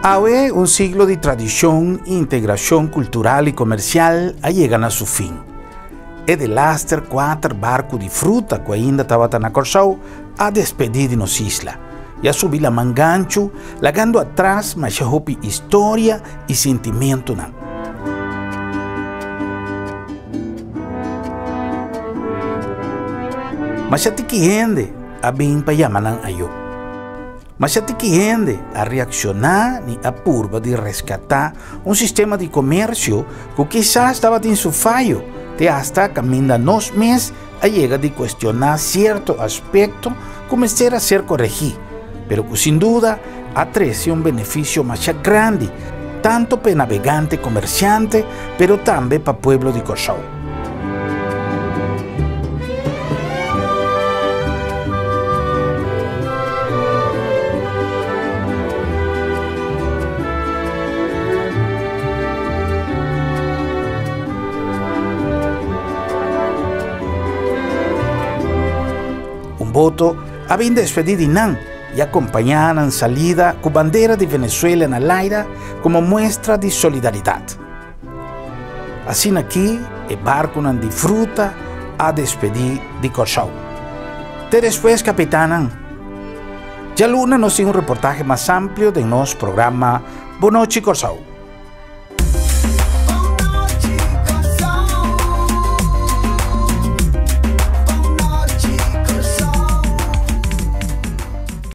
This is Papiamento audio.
Awe un siglo di tradishon i integrashon kultural i komersial a yega na su fin. E delaster kuater barku di fruta ku ainda tabata na Kòrsou a despedí di nos isla i a subi laman ganchu lagando atras masha hopi historia i sintimentunan. Masha tiki hende a bin pa yama nan ayó. Masha tiki hende a reakshoná ni a purba di reskatá un sistema di komersio ku kisas tabatin su fayo te asta kaminda nos mes a yega di kuestioná sierto aspekto ku mester a ser koregí, pero ku sin duda a trese un benefisio masha grandi tantu pa e nabegante komersiante pero tambe pa pueblo di Kòrsou. Un boto a bin despedí di nan i a kompañá nan salida ku bandera di Venezuela na laira komo muestra di solidaridat. Asina ki e barkunan di fruta a despedí di Kòrsou. Te despues, kapitannan. Djaluna nos tin un reportahe mas amplio den nos programa Bonochi Kòrsou.